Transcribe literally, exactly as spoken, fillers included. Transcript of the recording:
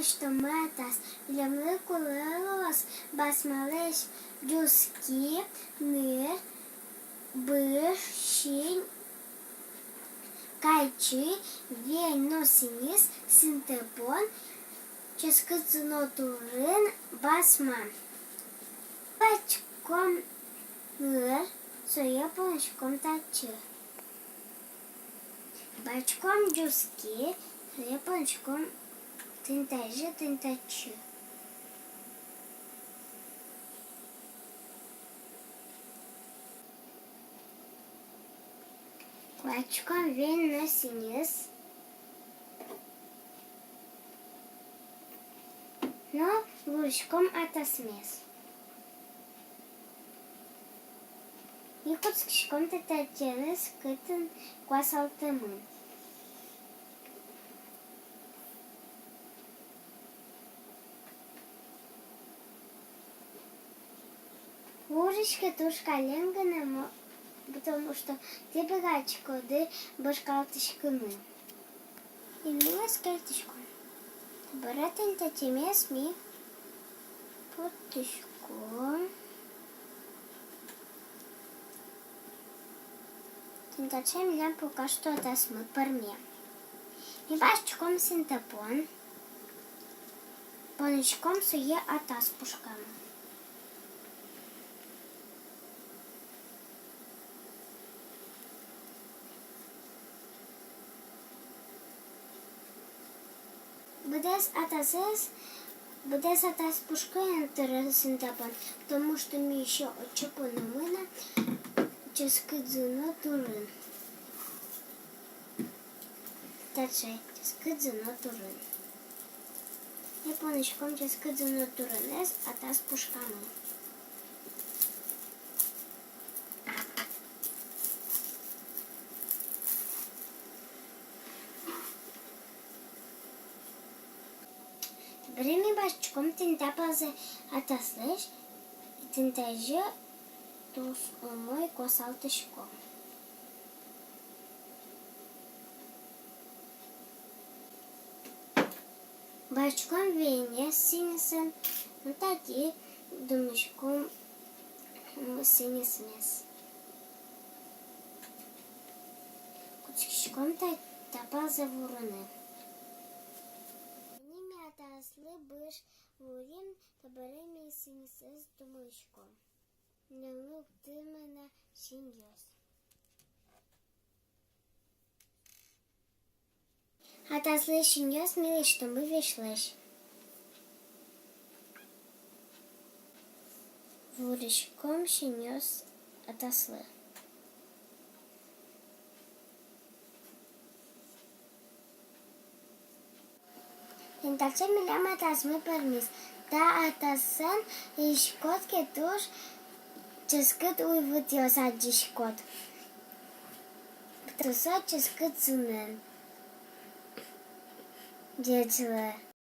Что мае атас? Милемлы кулэ луоз басмалэсь ӟузки, ныр, быж, синь, кайчы, вень но сӥньыс, синтепон, ческыт зуно турын, басма. Басьтӥськом ныр, сое поныськом татчы. Басьтӥськом ӟузки, сое поныськом тӥни тазьы, тӥни татчы. Басьтӥськом вень но сӥньыс но вуриськом атасмес. И кутскиськом татчы, кытын куасалтэмын. Вуриське туж каллен гинэ, мо-, потому что тӥ быгатӥськоды бышкалтӥськыны. И ми эскериськом. Табере тӥни татчы ми поттӥськом. Тӥни татчы милям пока что атасмы пӧрме. Ми басьтӥськом синтепон. Поныськом сое атас пушкамы. Быдэс атасэз, быдэс атас пушкы эн тыре синтепон, потому что ми ещё отчы пономы на ческыт зуно турын. Таӵе ческыт зуно турын. И поныськом ческыт зуно турынэз атас пушкамы. Табере ми басьтӥськом тӥни та палзэ атаслэсь, тӥни тазьы тус умой куасалтӥськом. Басьтӥськом венез сӥньысэн, но татӥ думиськом сӥньысмес. Кутскиськом та, та палзэ вурыны. Тӥни ми атаслы быж вурим, табере ми сӥньысэз думиськом. Милемлы лыктэмын на сӥньёс. Атаслы сӥньёс ми лэсьтомы весьлэсь. Вуриськом сӥньёс атаслы. Тӥни таӵе милям атасмы пӧрмиз. Та атасэн лэзиськод ке, туж ческыт уйвӧтъёс адӟиськод. Тусо ческыт зунэн ӟечлы.